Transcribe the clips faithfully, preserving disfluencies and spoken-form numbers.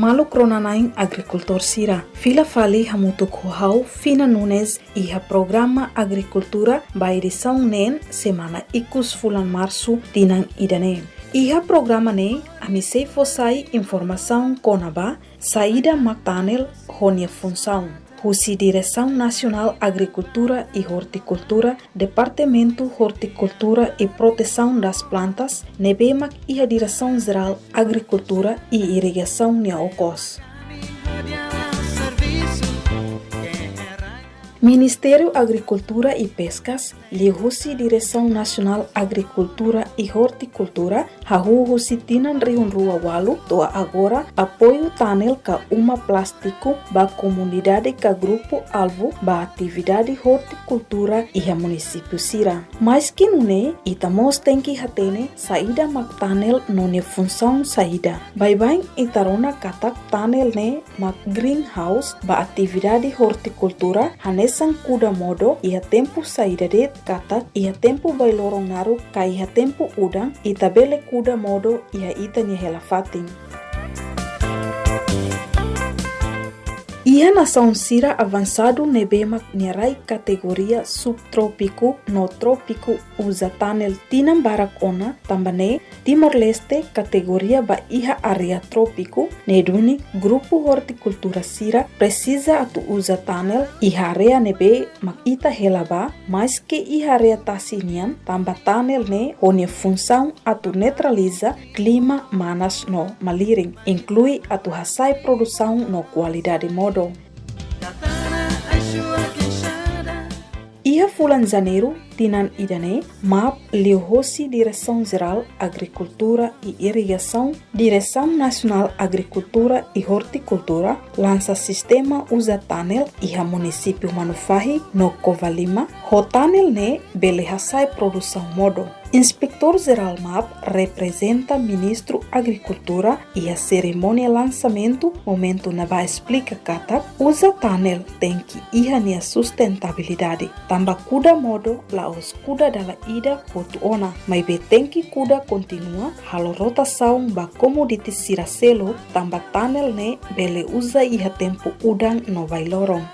Maluk rona-na'in agrikultór sira, fila fali hamutuk ho ha'u, Fina Nunes, iha programa agrikultura ba edisaun neen semana ikus fulan Marsu tinan ida-ne'e. Iha programa ne'e, ami sei fó sai informasaun kona-ba saida mak tanel ho nia funsaun, husi Diresaun Nasionál Agrikultura i Hortikultura, Departamentu Hortikultura i Protesaun das Plantas, ne'ebé mak iha Diresaun Jerál Agrikultura i Irrigasaun nia okos. Ministériu Agrikultura i Peskas, liuhusi Diresaun Nasionál Agrikultura i Hortikultura, hahú husi tinan rihun rua ualu to'o agora apoiu tanel ka uma plástiku ba komunidade ka grupu alvu ba atividade hortikultura iha munisípiu sira. Maski nune'e, ita mós tenke hatene saida mak tanel no nia funsaun saida. Baibain ita rona katak tanel ne'e mak greenhouse ba atividade hortikultura, hanesan kuda modo iha tempu saida de'it katak iha tempu bailoron naruk ka iha tempu udan, ita bele kuda modo iha ita-nia hela-fatin. Iha nasaun sira avansadu ne'ebé mak nia rai kategoria subtrópiku no trópiku uza tanel tinan barak ona, tanba ne'e Timor-Leste kategoria ba iha área trópiku, ne'e duni grupu hortikultura sira presiza atu uza tanel iha área ne'ebé mak ita hela ba, maski iha área tasi nian, tanba tanel ne'e ho nia funsaun atu neutraliza klima manas no malirin, inklui atu hasa'e produsaun no kualidade modo. Iha fulan Janeiru tinan ida-ne'e, MAP liuhosi Diresaun Jerál Agrikultura i Irrigasaun, Diresaun Nasionál Agrikultura i Hortikultura, lansa sistema uza tanel iha munisípiu Manufahi no Covalima, ho tanel ne'e bele hasa'e produsaun modo. Inspetór Jerál MAP reprezenta Ministru Agrikultura iha serimónia lansamentu momentu ne'ebá esplika katak uza tanel tenke iha nia sustentabilidade. Tanba kuda modo la'ós kuda dala ida hotu ona, maibé tenke kuda kontinua, halo rotasaun ba komoditi sira seluk, tanba tanel ne'e bele uza iha tempu udan no bailoron.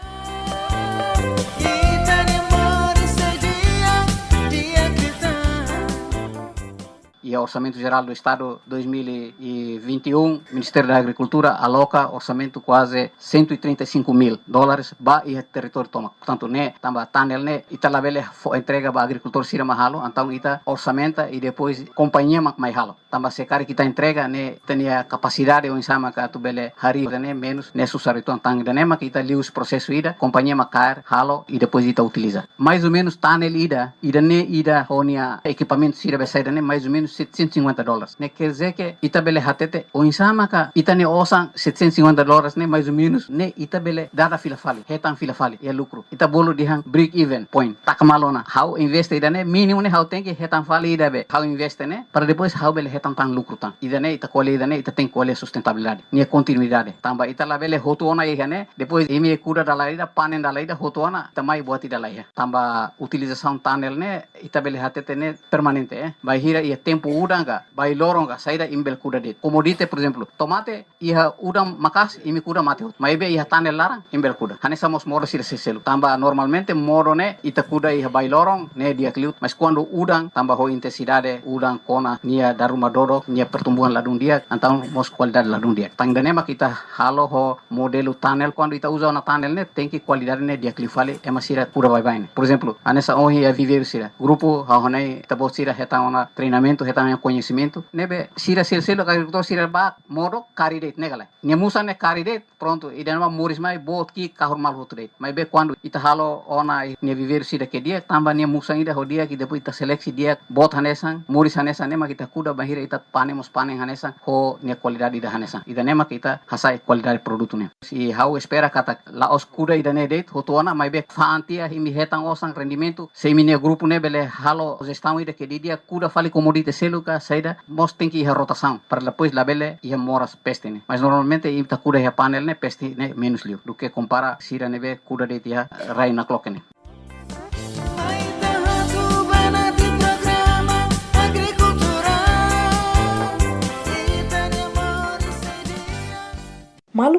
Iha Orsamentu Jerál do Estadu dois mil e vinte e um, Ministériu da Agrikultura aloka orsamentu kuaze cento e trinta e cinco mil dólares ba iha territóriu tomak. Portantu, ne'e tanba tanel ne'e ita labele fó entrega ba agrikultór sira mak halo, entaun ita orsamenta i depois kompañia mak mai halo. Tanba se karik ita entrega ne'e, ita-nia kapasidade oinsá maka atu bele harii ne'e menus, ne'e susar uitoan. Entaun ida-ne'e maka ita liuhusi prosesu ida, kompañia mak kaer, halo i depois ita utiliza. Mais ou menus tanel ida, ida-ne'e ida ho nia ekipamentu sira ba saida ne'e mais ou menus setecentos e cinquenta dólares. Ne'e quer dizer que ita bele hatete oinsá maka ita-nia osan setecentos e cinquenta dólares ne'e mais ou menus ne'e ita bele dada fila fali, hetan fila fali, iha lukru. Ita bolu dehan break even point, taka malu ona. Ha'u investe ida-ne'e, mínimu ne'e ha'u tenke hetan fali ida be ha'u investe ne'e, para depois ha'u bele hetan tan lukru tan. Ida-ne'e ita ko'alia, ida-ne'e ita tenke ko'alia sustentabilidade, nia kontinuidade. Tanba ita labele hotu ona iha ne'e, depois imi kuda dala ida, panen dala ida, hotu ona, ita mai buat ida la iha. Tanba utilizasaun tanel ne'e, ita bele hatete ne'e permanente, eh. Bainhira iha tempu udan ka, bailoron ka, saida imi bele kuda de'it. Komoditi, por ezemplu, tomate, iha udan maka'as, imi kuda mate hotu. Maibé iha tanel laran, imi bele kuda. Hanesan mós modo sira seluk. Tanba normalmente modo ne'e, ita kuda iha bailoron, ne'e di'ak liu. Mas kuandu udan, tanba ho intensidade udan kona, nia dala ruma dodok, nia pertumbuhan ladún di'ak, entaun mós kualidade ladún di'ak. Entaun ida-ne'e mak ita halo ho modelu tanel, kuandu ita uza ona tanel ne'e, tenke kualidade ne'e di'ak liu fali, ema sira kuda baibain ne'e. Por ezemplu, hanesan ohin iha viveiru sira. Grupu ha'u hanoin ita-boot sira hetan ona treinamentu, hetan ona koñesimentu. Ne'ebé sira seluk-seluk agrikultór sira ba modo kari de'it ne'e ka lae. Nia musan ne'e kari de'it, prontu, ida-ne'e mak moris mai boot ki'ik, kahur malu hotu de'it. Maibé kuandu ita halo ona nia viveiru sira ke di'ak, tanba nia musan ida ho di'ak, i depois ita seleksi di'ak, boot hanesan, moris hanesan, ne'e mak ita kuda bainhira ita panen mós panen hanesan, ho nia kualidade ida hanesan. Ida-ne'e mak ita hasa'e kualidade produtu ne'e. I ha'u espera katak la'ós kuda ida-ne'e de'it hotu ona, maibé fa'an tiha imi hetan osan rendimentu, se imi-nia grupu ne'e bele halo jestaun ida ke di'ak, kuda fali komoditi seluk ka saida, mós tenke iha rotasaun, para depois labele iha moras peste ne'e. Mas normalmente ita kuda iha panel ne'e peste ne'e menus liu, duké kompara sira ne'ebé kuda de'it iha rai nakloke ne'e.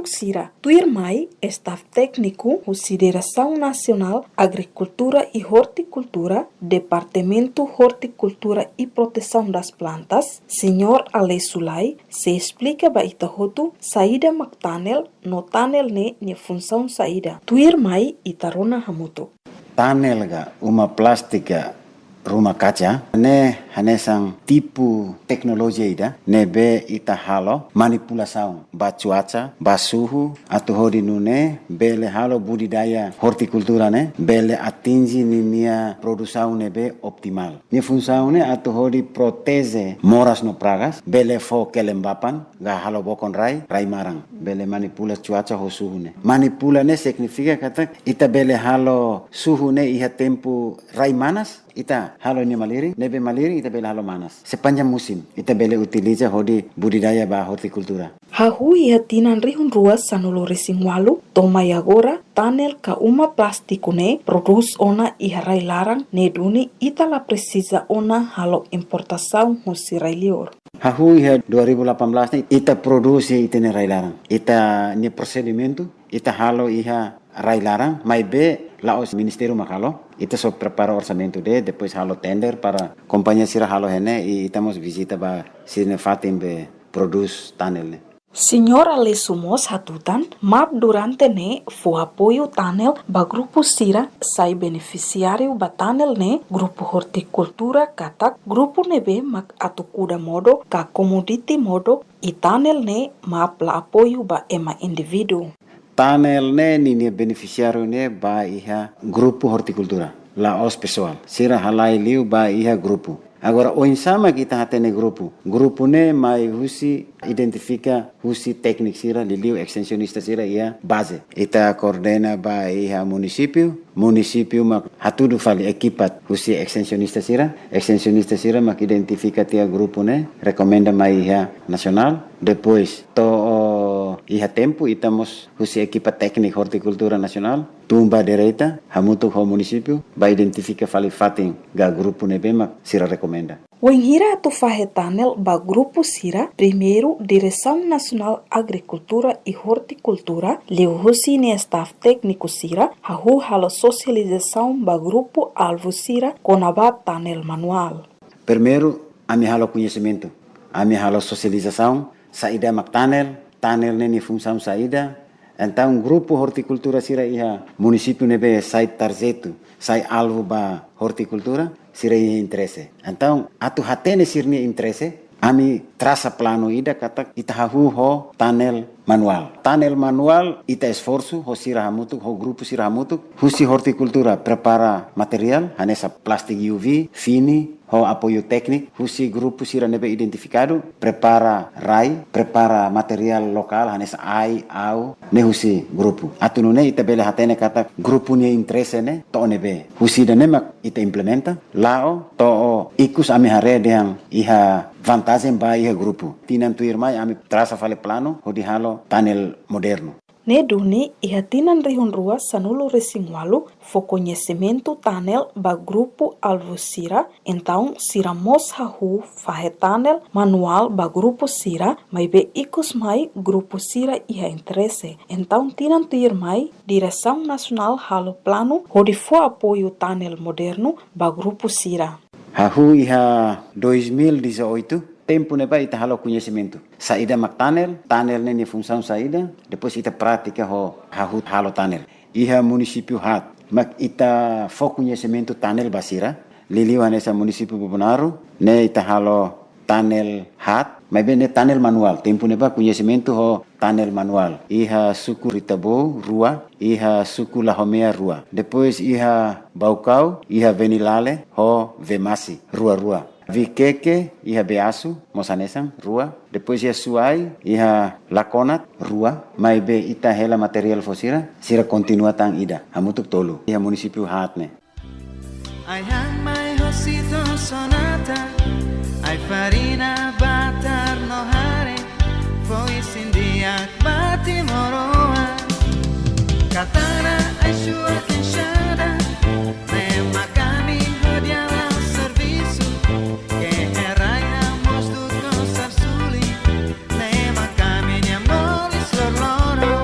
sira. Tuirmai, estaf tékniku husi Diresaun Nasionál Agrikultura i Ortikultura, Departamentu Ortikultura i Protesaun das Plantas, Señór Alessio Lai, sei esplika ba ita hotu saida mak tanel no tanel ne'e nia funsaun saida. Tuirmai ita rona hamutuk. Tanel ka uma plástika ruma kaca ne'e hanesan tipu teknolojia ida ne'ebé ita halo manipulasaun ba cuaca, ba suhu, atu hodi nune'e bele halo budidaya ortikultura ne'e bele atinje ninia produsaun ne'ebé optimál. Nia funsaun ne'e atu hodi proteje moras no pragas, bele fó kelembapan, ka halo bokon rai, rai-maran. Bele manipula cuaca ho suhu ne'e. Manipula ne'e signifika katak ita bele halo suhu ne'e iha tempu rai-manas, ita halo nia malirin, ne'ebé malirin ita bele halo manas. Sepanjang musim, ita bele utiliza hodi budidaya ba ortikultura. Hahú iha tinan rihun rua sanulu-resin-ualu, to'o mai agora, tanel ka uma plástiku ne'e prodús ona iha rai-laran, ne'e duni ita la presiza ona halo importasaun husi rai-liur. Hahú iha dua ribu delapan belas ne'e ita prodús iha ita-nia rai-laran. Ita-nia prosedimentu, ita halo iha rai-laran, maibé la'ós ministériu mak halo. Ita só prepara orsamentu de'it, depois halo tender para kompañia sira halo iha ne'e, i ita mós vizita ba sira-nia fatin be prodús tanel ne'e. Señór Alessio mós hatutan, MAP durante ne'e fó apoiu tanel ba grupu sira sai benefisiáriu ba tanel ne'e, grupu ortikultura katak grupu ne'ebé mak atu kuda modo ka komoditi modo, i tanel ne'e MAP la apoiu ba ema indivíduu. Tanel ne'e ninia benefisiáriu ne'e ba iha grupu ortikultura, la'ós pesoál. Sira halai liu ba iha grupu. Agora, oinsá mak ita hatene grupu? Grupu ne'e mai husi identifika husi tékniku sira, liuliu estensionista sira iha baze. Ita koordena ba iha munisípiu, munisípiu mak hatudu fali ekipa husi estensionista sira, estensionista sira mak identifika tiha grupu ne'e, rekomenda mai iha nasionál. Depois, to'o iha tempu, ita mós husi ekipa tékniku ortikultura nasionál tun ba direta, hamutuk ho munisípiu, ba identifika fali fatin ka grupu ne'ebé mak sira rekomenda. Wainhira atu fahe tanel ba grupu sira, primeiru Diresaun Nasionál Agrikultura i Ortikultura, liuhusi nia staf tékniku sira, hahú halo sosializasaun ba grupu alvu sira kona-ba tanel manuál. Primeiru, ami halo koñesimentu, ami halo sosializasaun, saida mak tanel, tanel ne'e nia funsaun saida. Entaun, grupu ortikultura sira iha munisípiu ne'ebé sai tarjetu, sai alvu ba ortikultura, sira iha interese. Entaun, atu hatene sira-nia interese, ami trasa planu ida katak ita hahú ho tanel manuál. Tanel manuál, ita esforsu ho sira hamutuk, ho grupu sira hamutuk, husi ortikultura prepara materiál, hanesan plástiku U V, fini, ho apoiu tékniku husi grupu sira ne'ebé identifikadu, prepara rai, prepara materiál lokál, hanesan ai, au, ne'e husi grupu. Atu nune'e ita bele hatene katak grupu nia interese ne'e to'o ne'ebé. Husi ida-ne'e mak ita implementa, la'o to'o ikus ami haree dehan iha vantajen ba iha grupu. Tinan tuirmai ami trasa fali planu hodi halo tanel modernu. Ne'e duni iha tinan rihun rua sanulu-resin-ualu fó koñesimentu tanel ba grupu alvu sira, entaun sira mós hahú fahe tanel manuál ba grupu sira, maibé ikus mai grupu sira iha interese. Entaun tinan tuirmai, Diresaun Nasionál halo planu hodi fó apoiu tanel modernu ba grupu sira. Hahú iha dois mil e dezoito, tempu ne'ebá ita halo koñesimentu. Saida mak tanel, tanel ne'e nia funsaun saida, depois ita pratika ho hahú halo tanel. Iha munisípiu haat, mak ita fó koñesimentu tanel ba sira, liuliu hanesan munisípiu Bobonaro, ne'e ita halo tanel haat, maibé ne'e tanel manuál, tempu ne'ebá koñesimentu ho tanel manuál. Iha suku Ritabou rua, iha suku Lahomea rua. Depois iha Baucau, iha Venilale ho Vemasi rua-rua. Viqueque, iha Beaçu, mós hanesan, rua. Depois iha Suai, iha Laconat, rua. Maibé ita hela materiál fó sira, sira kontinua tan ida, hamutuk tolu. Iha munisípiu haat ne'e. Ai-han mai hosi to'o sonata, ai-farina, batar no hare, foin isin-di'ak ba timoroan. Katana ai-shuwa kenshada, ne'e mak ami hodi hala'o servisu, ke herai na mós du'ut no sar suli, ne'e mak ami-nia moris loroloron.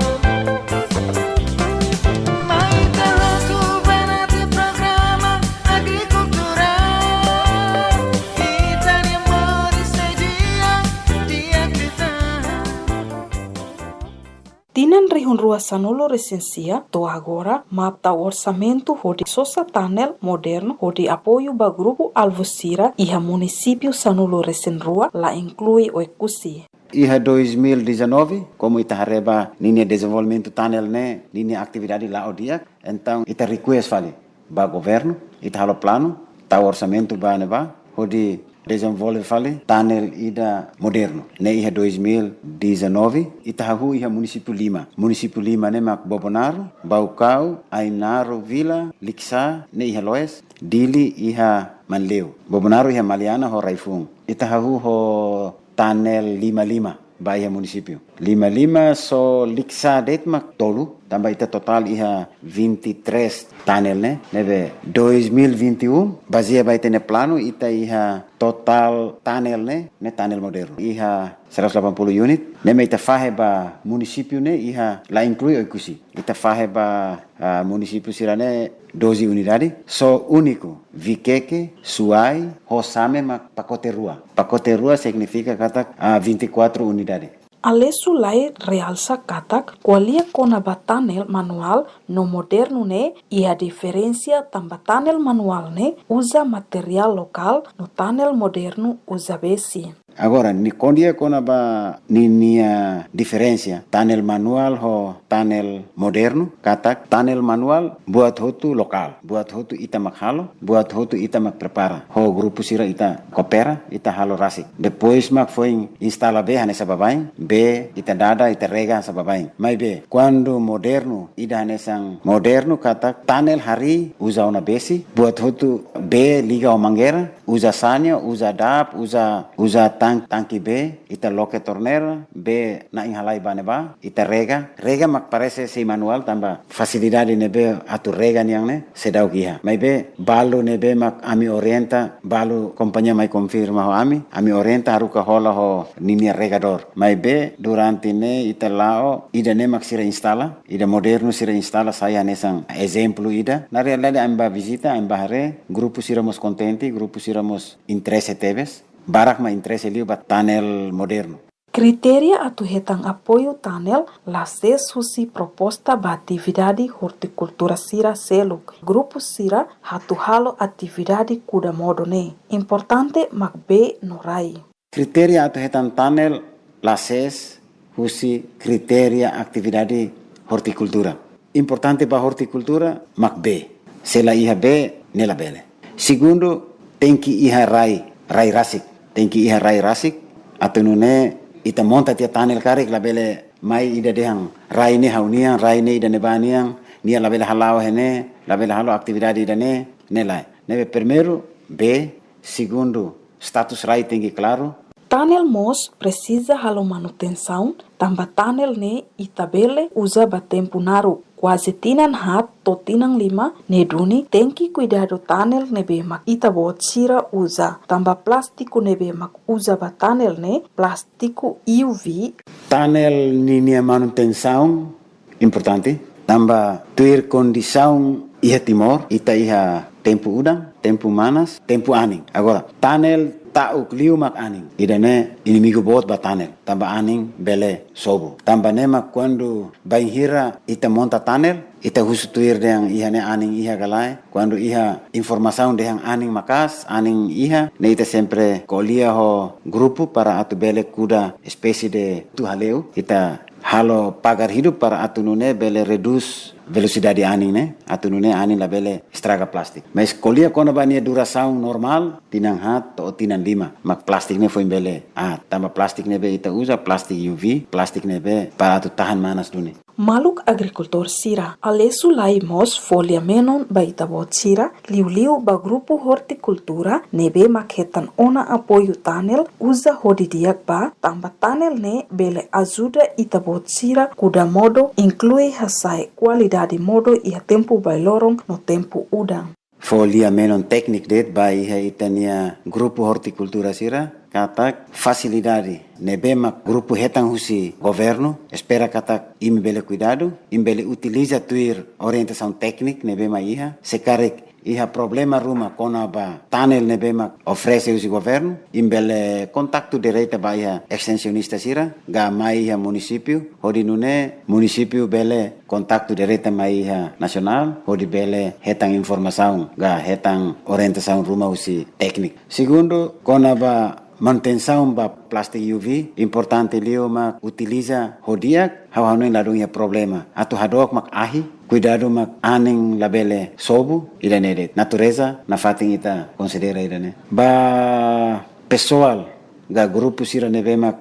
rua sanulu resin sia to'o agora mak tau orsamentu hodi sosa tanel modernu hodi apoiu ba grupu alvu sira iha munisípiu sanulu resin rua, la inklui Oekusi. Iha dois mil e dezanove, komu ita haree ba ninia dezenvolvimentu tanel ne'e, ninia atividade la'o di'ak, entaun ita request fali ba governu, ita halo planu, tau orsamentu ba ne'ebá, hodi dezenvolve fali tanel ida modernu. Ne'e iha dois mil e dezanove, ita hahú iha munisípiu lima. Munisípiu lima ne'e mak Bobonaro, Baucau, Ainaro Vila, Likisá, ne'e iha Loes, Dili iha Manleu. Bobonaro iha Maliana ho Raifun. Ita hahú ho tanel lima lima ba iha munisípiu. Lima lima só Likisá de'it mak tolu, tanba ita totál iha vinte e três tanel ne'e, ne'ebé dois mil e vinte e um, bazeia ba ita-nia planu, ita iha totál tanel ne'e, ne'e tanel modernu. Iha seratus delapan puluh unit, ne'e mak ita fahe ba munisípiu ne'e iha, la inklui Oekusi. Ita fahe ba, ah, munisípiu sira-ne'e doze unidade, só úniku Vikeke, Suai, ho Same mak pakote rua. Pakote rua signifika katak, ah, vinte e quatro unidade. Alessio Lai realsa katak, ko'alia kona-ba tanel manuál no modernu ne'e iha diferensa tanba tanel manuál ne'e uza materiál lokál no tanel modernu uza besi. Agora, nia ko'alia kona-ba ninia diferensa tanel manuál ho tanel modernu, katak tanel manuál buat hotu lokál, buat hotu ita mak halo, buat hotu ita mak prepara. Ho grupu sira ita koopera, ita halo rasik. Depois mak foin instala bee hanesan baibain, bee ita dada, ita rega hanesan baibain. Maibé, kuandu modernu, ida hanesan modernu katak tanel harii uza ona besi, buat hotu bee liga ho mangeira, uza sanyo, uza dap, uza, uza tan-, tanke bee, ita loke torneira, bee na'in halai ba ne'ebá, ita rega. Rega mak parese sei manuál tanba fasilidade ne'ebé atu rega nian ne'e seidauk iha. Maibé balu ne'ebé mak ami orienta, balu kompañia mai konfirma ho ami, ami orienta haruka hola ho ninia regadór. Maibé durante ne'e ita la'o, ida-ne'e mak sira instala, ida modernu sira instala sai hanesan ezemplu ida. Na realidade ami bá vizita, ami bá haree, grupu sira mós kontente, grupu sira mós interese tebes, barak mak interese liu ba tanel modernu. Kritéria atu hetan apoiu tanel la sees husi proposta ba atividade ortikultura sira seluk. Grupu sira atu halo atividade kuda modo ne'e. Importante mak bee no rai. Kritéria atu hetan tanel la sees husi kritéria atividade ortikultura. Importante ba ortikultura mak bee. Se la iha bee, ne'e labele. Segundu, tenke iha rai, rai rasik. Tenke iha rai rasik, atu nune'e ita monta tiha tanel karik labele mai ida dehan rai ne'e ha'u-nian, rai ne'e ida ne'ebá nian, nia labele hala'o iha ne'e, labele halo atividade ida-ne'e, ne'e lae. Ne'ebé primeiru, bee, segundu, status rai tenke klaru. Tanel mós presiza halo manutensaun, tanba tanel ne'e ita bele uza ba tempu naruk, kuaze tinan haat to'o tinan lima ne'e duni, tenke kuidadu tanel ne'ebé mak ita-boot sira uza, tanba plástiku ne'ebé mak uza ba tanel ne'e plástiku U V. Tanel ninia manutensaun importante, tanba tuir kondisaun iha Timor, ita iha tempu udan, tempu manas, tempu anin. Agora, tanel ta'uk liu mak anin. Ida-ne'e inimigu boot ba tanel, tanba anin bele sobu. Tanba ne'e mak kuandu bainhira ita monta tanel, ita husu tuir dehan iha ne'e anin iha ka lae. Kuandu iha informasaun dehan anin maka'as, anin iha, ne'e ita sempre ko'alia ho grupu para atu bele kuda espésie de tuhaleu. Ita halo pagar hidup para atu nune'e bele redús velosidade anin ne'e, atu nune'e anin labele estraga plástiku. Mas ko'alia kona-ba nia durasaun normál, tinan haat to'o tinan lima, mak plástiku ne'e foin bele aat. Tanba plástiku ne'ebé ita uza, plástiku U V, plástiku ne'ebé para atu tahan manas duni. Maluk agrikultór sira, Alessio Lai mós fó lia-menon ba ita-boot sira, liuliu ba grupu ortikultura ne'ebé mak hetan ona apoiu tanel, uza ho di'ak ba, tanba tanel ne'e bele ajuda ita-boot sira kuda modo, inklui hasa'e kualidade modo iha tempu bailoron no tempu udan. Fó lia-menon tékniku de'it ba iha ita-nia grupu ortikultura sira, katak fasilidade ne'ebé mak grupu hetan husi governu, espera katak imi bele kuidadu, imi bele utiliza tuir orientasaun tékniku ne'ebé mak iha, se karik iha problema ruma kona-ba tanel ne'ebé mak oferese husi governu, imi bele kontaktu direta ba iha estensionista sira, ka mai iha munisípiu, hodi nune'e munisípiu bele kontaktu direta mai iha nasionál, hodi bele hetan informasaun, ka hetan orientasaun ruma husi tékniku. Segundu, kona-ba manutensaun ba plástiku U V, importante liu mak utiliza ho di'ak, ha'u hanoin ladún iha problema. Atu hadook mak ahi, kuidadu mak anin labele sobu, ida-ne'e de'it. Natureza nafatin ita konsidera ida-ne'e. Ba pesoál ka grupu sira ne'ebé mak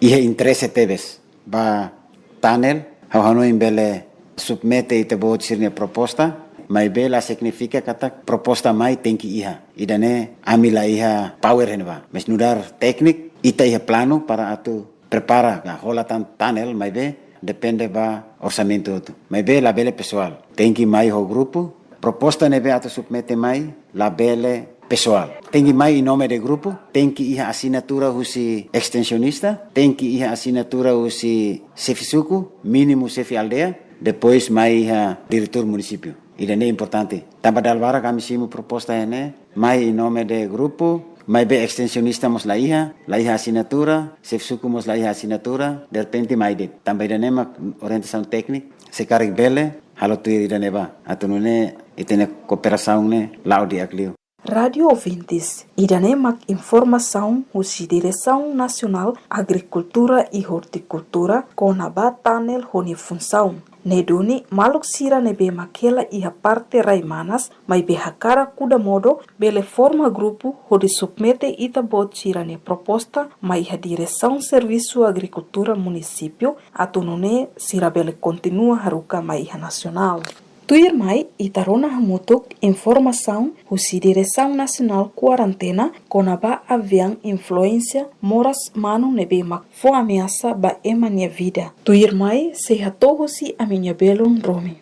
iha interese tebes ba tanel, ha'u hanoin bele submete ita-boot sira-nia proposta, maibé la signifika katak proposta mai tenke iha. Ida-ne'e ami la iha power iha ne'ebá. Mas nu'udar tékniku, ita iha planu para atu prepara ka hola tan tanel, maibé depende ba orsamentu hotu. Maibé labele pesoál. Tenke mai ho grupu, proposta ne'ebé atu submete mai, labele pesoál. Tenke mai em nome de grupu, tenke iha asinatura husi estensionista, tenke iha asinatura husi xefe suku, mínimu xefe aldeia, depois mai iha diretór munisípiu. Ida-ne'e importante. Tanba dala barak ami simu proposta ne'e, mai em nome de grupu, maibé estensionista mós la iha, la iha asinatura, xefe suku mós la iha asinatura, derrepente mai de'it. Tanba ida-ne'e mak orientasaun tékniku, se karik bele, halo tuir ida-ne'ebá. Atu nune'e ita-nia kooperasaun ne'e la'o di'ak liu. Rádiu ouvintes, ida-ne'e mak informasaun husi Diresaun Nasionál Agrikultura i Ortikultura kona-ba tanel ho nia funsaun. Ne'e duni maluk sira ne'ebé mak hela iha parte rai manas, maibé hakarak kuda modo, bele forma grupu hodi submete ita-boot sira-nia proposta mai iha Diresaun Servisu Agrikultura Munisípiu, atu nune'e sira bele kontinua haruka mai iha nasionál. Tuirmai, ita rona hamutuk informasaun husi Diresaun Nasionál Kuarentena kona-ba aviaun influenza moras manu ne'ebé mak fó ameasa ba ema nia vida. Tuirmai, sei hato'o husi ami-nia belun Romi.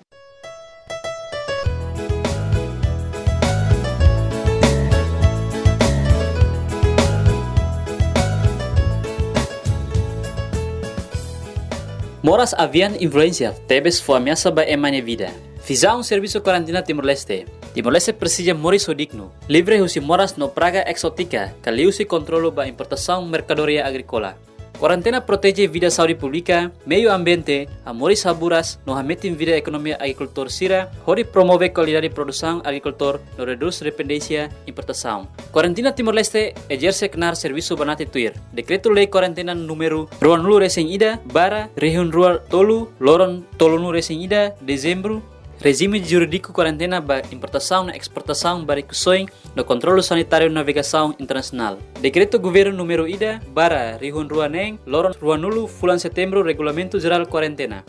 Moras aviaun influenza tebes fó ameasa ba ema nia vida. Vizaun Servisu Kuarentena Timor-Leste. Timor-Leste presiza moris ho dignu, livre husi moras no praga exótika, ka liuhusi kontrolu ba importasaun merkadoria agríkola. Kuarentena proteje vida saúde públika, meiu ambiente, hamoris haburas, no hametin vida ekonomia agrikultór sira, hodi promove kualidade produsaun agrikultór, no redús dependénsia importasaun. Kuarentena Timor-Leste ezerse knaar servisu banati tuir Dekretu-Lei Kuarentena númeru ruanulu resin ida barra rihun rua tolu, loron tolunulu resin ida Dezembru, rejime jurídiku kuarentena ba importasaun no esportasaun ba rikusoin no kontrolu sanitáriu navegasaun internasionál. Dekretu Governu númeru ida barra rihun rua neen, loron ruanulu fulan Setembru, Regulamentu Jerál Kuarentena.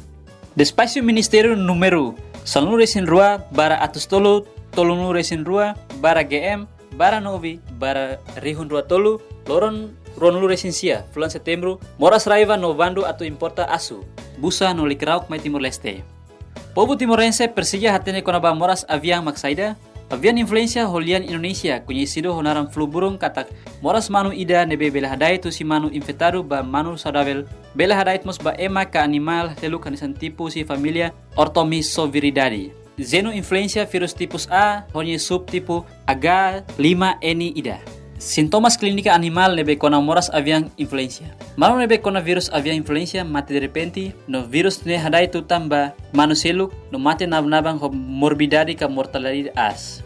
Despaxu Ministériu númeru sanulu resin rua barra atus tolu, tolunulu resin rua barra G M barra nove barra rihun rua tolu, loron ruanulu resin sia fulan Setembru, moras raiva no bandu atu importa asu, busa no likirauk mai Timor-Leste. Povu timorense presiza hatene kona-ba moras aviaun mak saida. Aviaun influenza ho lian Indonézia, koñesidu ho naran flu burung katak moras manu ida ne'ebé bele hada'et husi manu infetadu ba manu saudavel, bele hada'et mós ba ema ka animál seluk hanesan tipu husi família Orthomyxoviridae. Jenu influenza vírus tipus A, ho nia subtipu H lima N ida. Sintomas klínika animál ne'ebé kona moras aviaun influenza. Manu ne'ebé kona vírus aviaun influenza mate derrepente, no vírus ne'e hada'et tutan ba manu seluk, no mate nabanaban ho morbidade ka mortalidade aas.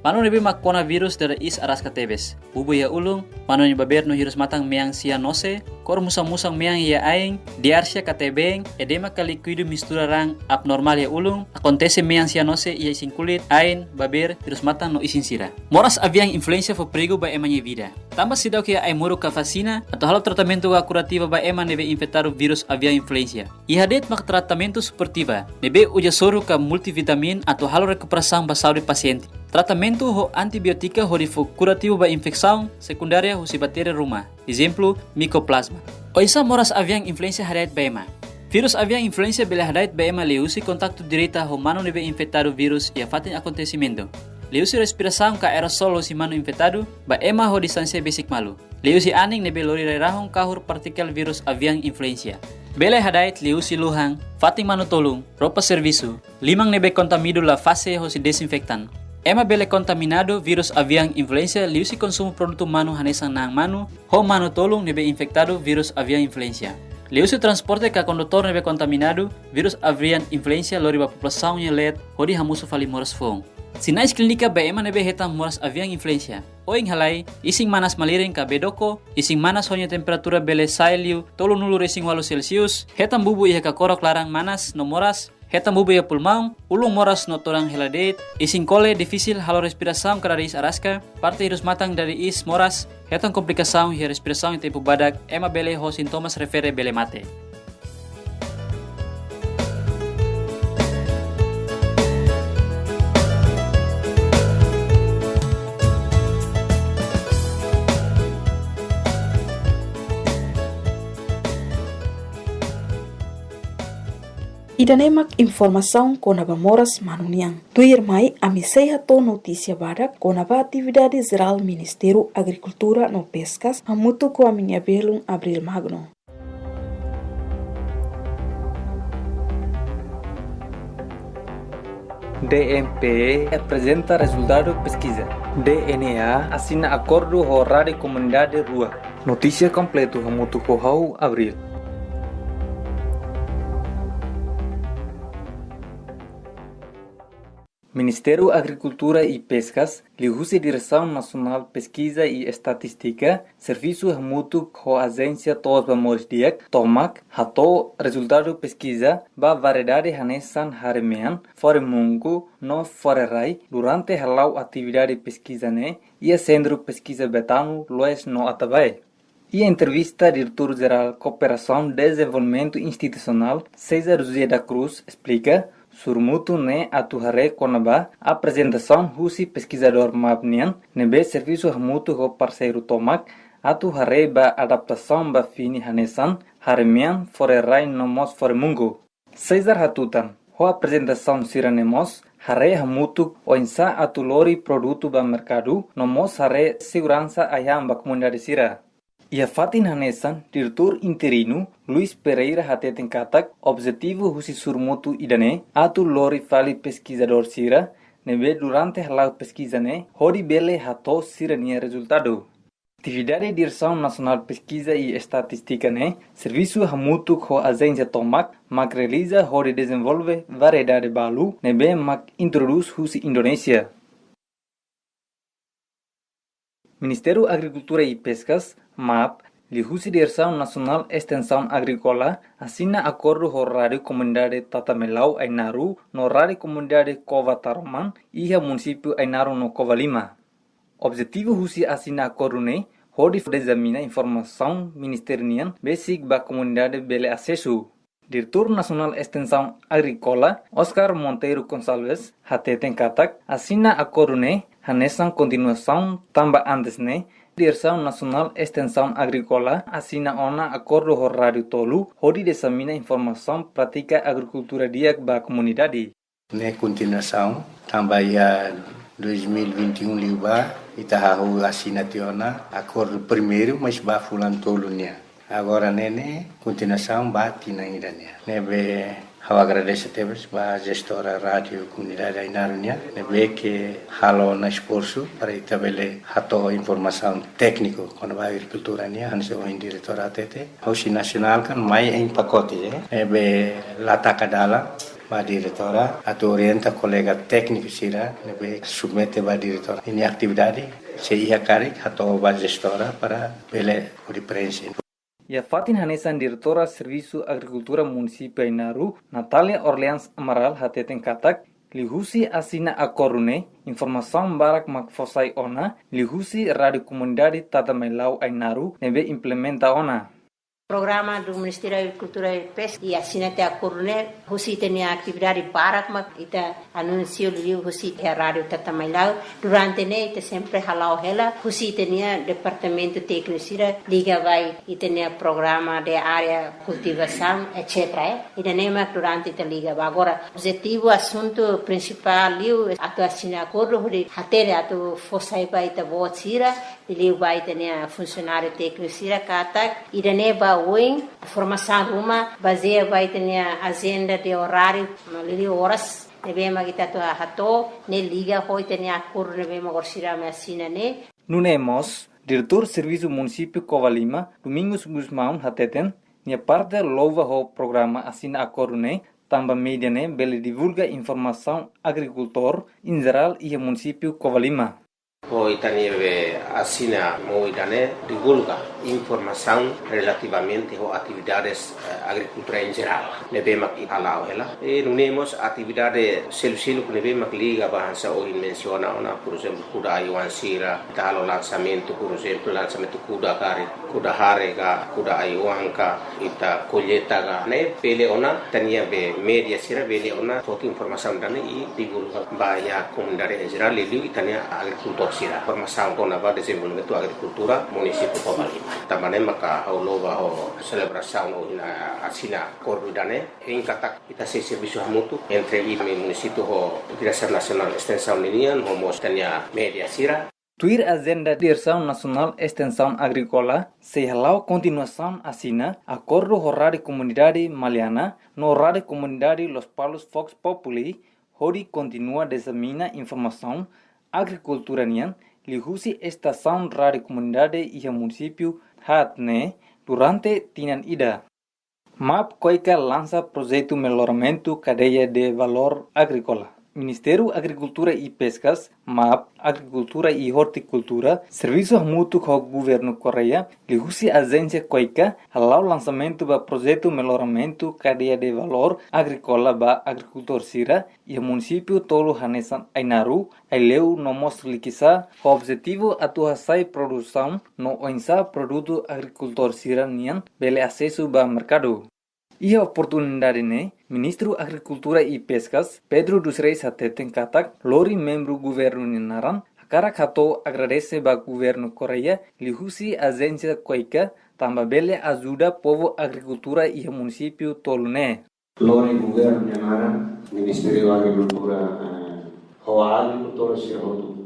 Manu ne'ebé mak kona vírus dada iis araska tebes. Bubu iha ulun, manu nia babeer no hirus-matan mean sianose, kór musan-musan mean iha ain, diarreia ka tee-been, edema ka líkidu mistura raan abnormál iha ulun, akontese mean sianose iha isin kulit, ain, babeer, hirus-matan no isin sira. Moras aviaun influenza fó perigu ba ema nia vida. Tanba seidauk iha ai-moruk ka vasina atu halo tratamentu ka kurativa ba ema ne'ebé infetadu vírus aviaun influenza. Iha de'it mak tratamentu suportiva, ne'ebé uza soru ka multivitamin atu halo rekuperasaun ba saúde pasiente. Tratamentu ho antibiótika hodi fó kurativu ba infesaun sekundária husi baktéria ruma, ezemplu, Mycoplasma. Oinsá moras aviaun influenza hada'et ba ema? Vírus aviaun influenza bele hada'et ba ema liuhusi kontaktu direta ho manu ne'ebé infetadu vírus iha fatin akontesimentu. Liuhusi respirasaun ka aerosol husi manu infetadu ba ema ho distánsia besik malu. Liuhusi anin ne'ebé lori rai-rahun kahur partíkula vírus aviaun influenza. Bele hada'et liuhusi luhan, fatin manu-tolun, roupa servisu, liman ne'ebé kontamina la fase hosi dezinfetan. Ema bele kontaminadu vírus avian influenza liuhusi konsumu produtu manu hanesan na'an manu, ho manu-tolun ne'ebé infetadu vírus avian influenza. Liuhusi transporte ka kondutór ne'ebé kontaminadu vírus avian influenza lori ba populasaun nia leet hodi hamosu fali moras foun. Sinais klínika ba ema ne'ebé hetan moras avian influenza. Oin halai, isin manas malirin ka bedoko, isin manas ho nia temperatura bele sa'e liu tolunulu-resin-ualu Celsius, hetan bubu iha kakorok laran manas no moras, hetan bubu iha pulmaun, ulun moras no todan hela de'it, isin kole difisil halo respirasaun ka dada iis araska, parte hirus-matan dada iis moras, hetan komplikasaun iha respirasaun iha tempu badak, ema bele ho sintomas refere bele mate. Ida-ne'e mak informasaun kona-ba moras manu nian. Tuirmai ami sei hato'o notísia badak kona-ba atividade jerál Ministériu Agrikultura no Peskas hamutuk ho ami-nia belun Abril Magno. D N P E aprezenta rezultadu peskiza. D N E A asina akordu ho Rádiu Komunidade rua. Notísia kompletu hamutuk ho ha'u Abril. Ministériu Agrikultura i Peskas, liuhusi Diresaun Nasionál Peskiza i Estatístika, servisu hamutuk ho Ajénsia To'os ba Moris Di'ak, TOMAK, hato'o rezultadu peskiza ba variedade hanesan hare-mean, fore-mungu no fore-rai durante hala'o atividade peskiza ne'e iha Sentru Peskiza Betano, Loes no Atabae. Iha entrevista, Diretór Jerál Kooperasaun Dezenvolvimentu Institusionál, César José da Cruz, esplika, sorumutu ne'e atu haree kona-ba aprezentasaun husi peskizadór MAP nian, ne'ebé servisu hamutuk ho parseiru TOMAK atu haree ba adaptasaun ba fini hanesan hare-mean, fore-rai no mós fore-mungu. César hatutan, ho aprezentasaun sira-ne'e mós haree hamutuk oinsá atu lori produtu ba merkadu, no mós haree seguransa ai-han ba komunidade sira. Iha fatin hanesan, Diretór Interinu Luis Pereira hateten katak, objetivu husi sorumutu ida-ne'e atu lori fali peskizadór sira ne'ebé durante hala'o peskiza ne'e hodi bele hato'o sira-nia rezultadu. Atividade Diresaun Nasionál Peskiza i Estatístika ne'e servisu hamutuk ho Ajénsia TOMAK mak realiza hodi dezenvolve variedade balu ne'ebé mak introdús husi Indonézia. Ministériu Agrikultura i Peskas, MAP, liuhusi Diresaun Nasionál Estensaun Agríkola, asina akordu ho Rádiu Komunidade Tatamailau Ainaro no Rádiu Komunidade Cova Taroman, iha munisípiu Ainaro no Covalima. Objetivu husi asina akordu ne'e, hodi fó dezamina informasaun ministériu nian besik ba komunidade bele asesu. Diretór Nasionál Estensaun Agríkola, Oscar Monteiro Gonçalves, hateten katak, asina akordu ne'e hanesan kontinuasaun tanba antes ne'e, Diresaun Nasionál Estensaun Agríkola asina ona akordu ho rádiu tolu, hodi dezamina informasaun prátika agrikultura di'ak ba komunidade. Ne'e kontinuasaun, tanba iha dois mil e vinte e um liubá, ita hahú asina tiha ona akordu primeiru, mas ba fulan tolu nian. Agora ne'e, ne'e kontinuasaun ba tinan ida nian. Ne'ebé ha'u agradese tebes ba jestora Rádiu Komunidade Ainaro nian, ne'ebé ke halo ona esforsu para ita bele hato'o informasaun tékniku kona-ba agrikultura nian, hanesan ohin diretór hatete. Husi nasionál kan mai em pacote, eh. Ne'ebé la taka dalan ba diretora atu orienta kolega tékniku sira ne'ebé submete ba diretora. Ninia atividade sei iha karik hato'o ba jestora para bele hodi prenxe. Iha fatin hanesan, Diretora Servisu Agrikultura Munisípiu Ainaro, Natália Orleans Amaral, hateten katak, liuhusi asina akordu ne'e, informasaun barak mak fó sai ona liuhusi Rádiu Komunidade Tatamailau Ainaro ne'ebé implementa ona. Programa do Ministério da Agricultura e Pesca i asina tiha akordu ne'e, husi ita-nia atividade barak mak ita anunsiu liu husi iha Rádiu Tatamailau. Durante ne'e ita sempre hala'o hela husi ita-nia departamentu tékniku sira liga ba ita-nia programa de área kultivasaun, et cetera, eh. Ida-ne'e mak durante ita liga ba. Agora, objetivu, asuntu prinsipál liu atu asina akordu hodi hatene atu fó sai ba ita-boot sira, liuliu ba ita-nia funsionáriu tékniku sira katak, ida-ne'e ba oin, formasaun ruma, bazeia ba ita-nia ajenda de oráriu, liuliu oras, Ne'ebé mak ita atu hato'o, ne'e liga ho ita-nia akordu ne'ebé mak orsida mai asina ne'e. Nune'e mós, Diretór Servisu Munisípiu Covalima, Domingos Gusmão hateten, nia parte louva ho programa asina akordu ne'e, tanba média ne'e bele divulga informasaun agrikultór em geral iha munisípiu Covalima. Ho ita-nia be asina MOU ida-ne'e divulga informasaun relativamente ho atividades, eh, agrikultura em geral. Ne'ebé mak ita hala'o hela. I nune'e mós atividade seluk-seluk ne'ebé mak liga ba hanesan ohin mensiona ona, por ezemplu, kuda ai-oan sira, ita halo lansamentu, por ezemplu, lansamentu kuda karik, kuda hare ka, kuda ai-oan ka, ita kolleita ka. Ne'e bele ona, ita-nia be média sira bele ona foti informasaun ida-ne'e i divulga ba iha komunidade em geral, liuliu ita-nia agrikultór sira. Informasaun kona-ba dezenvolvimentu agrikultura munisípiu Covalima. Tanba ne'e maka ha'u louva ho selebrasaun ohin asina akordu ida-ne'e, hein katak ita sei servisu hamutuk entre ita munisípiu ho Diresaun Nasionál Estensaun ninian, ho mós ita-nia média sira. Tuir ajenda Diresaun Nasionál Estensaun Agríkola, sei hala'o kontinuasaun asina akordu ho Rádiu Komunidade Maliana no Rádiu Komunidade Lospalos Vox Populi, hodi kontinua disemina informasaun agrikultura nian, liuhusi estasaun rádiu komunidade iha munisípiu haat ne'e durante tinan ida. MAP-KOICA lansa projetu melloramentu kadeia de valór agríkola. Ministériu Agrikultura i Peskas, MAP, Agrikultura i Ortikultura, servisu hamutuk ho Governu Koreia, liuhusi ajénsia KOICA, hala'o lansamentu ba projetu melloramentu kadeia de valór agríkola ba agrikultór sira iha munisípiu tolu hanesan Ainaro, Aileu no mós Likisá, ho objetivu atu hasa'e produsaun no oinsá produtu agrikultór sira-nian bele asesu ba merkadu. Iha oportunidade ne'e, Ministru Agrikultura i Peskas, Pedro dos Reis hateten katak, lori membru governu nia naran, hakarak hato'o agradese ba Governu Koreia, liuhusi ajénsia KOICA, tanba bele ajuda povu agrikultura iha munisípiu tolu ne'e. Lori governu nia naran, Ministériu Agrikultura, eh, ho agrikultór sira hotu,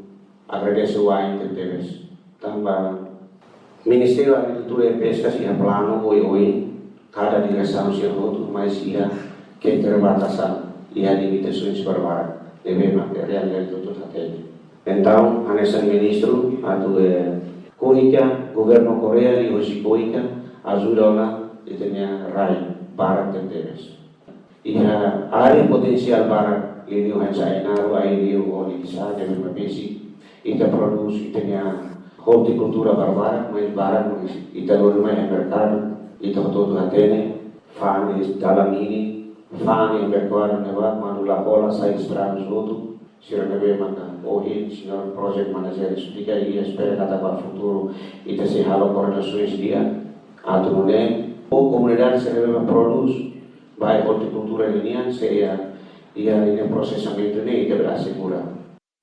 agradese wa'in tebes. Tanba Ministériu Agrikultura i Peskas iha planu oioin, kada diresaun sira hotu, mais iha keterbatasan, iha limitasoens barbarak. Ne'ebé mak realidade hotu hatene. Entaun, hanesan ministru, atu, eh, KOICA, Governu Koreia, liuhusi KOICA, ajuda ona ita-nia rai barak tebes. Iha área potensiál barak, liuliu hanesan Ainaro, Aileu, Likisá, ne'ebé mak besik ita prodús ita-nia ortikultura barbarak, mais barak mak ita lori mai iha merkadu, ita hotu-hotu hatene, fa'an iha dalan ida, fa'an iha merkadu ne'ebá, kuandu la hola sai estragu hotu, sira ne'ebé maka ohin señór project manager esplika i espera katak ba futuru ita sei halo koordenasaun di'ak, atu nune'e, ho komunidade sira ne'ebé prodús ba ortikultura ninian, sei iha, iha prosesamentu ne'e ita bele asegura.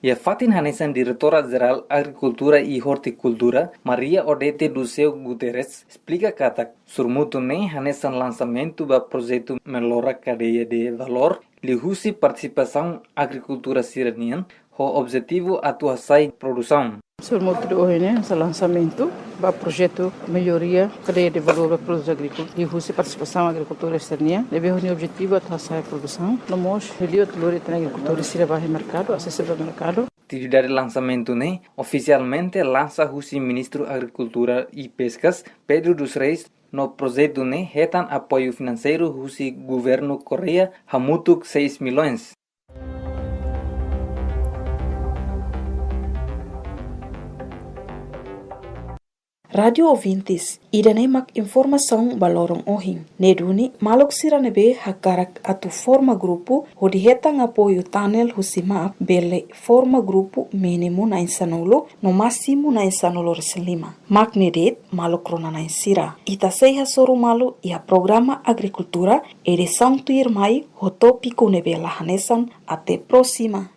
Iha fatin hanesan Diretora Jerál Agrikultura i Ortikultura, Maria Odete do Céu Guterres, esplika katak, sorumutu ne'e hanesan lansamentu ba projetu mellora kadeia de valór, liuhusi partisipasaun agrikultór sira-nian, ho objetivu atu hasa'e produsaun. Sorumutu ohin ne'e, hanesan lansamentu ba projetu melloria kadeia de valór ba produtu agríkola, liuhusi partisipasaun agrikultór sira-nian, ne'ebé ho nia objetivu atu hasa'e produsaun, no mós liuliu atu lori tan agrikultór sira ba iha merkadu, asesu ba merkadu. Atividade lansamentu ne'e ofisialmente lansa husi Ministru Agrikultura i Peskas, Pedro dos Reis, no projetu ne'e hetan apoiu finanseiru husi Governu Koreia hamutuk seis milhões. Rádiu ouvintes, ida-ne'e mak informasaun ba loron ohin. Ne'e duni, maluk sira ne'ebé hakarak atu forma grupu hodi hetan apoiu tanel husi MAP bele forma grupu mínimu na'in-sanulu no másimu na'in-sanulu-resin-lima. Mak ne'e de'it, maluk rona-na'in sira. Ita sei hasoru malu iha programa agrikultura edisaun tuirmai ho tópiku ne'ebé la hanesan. Até próxima.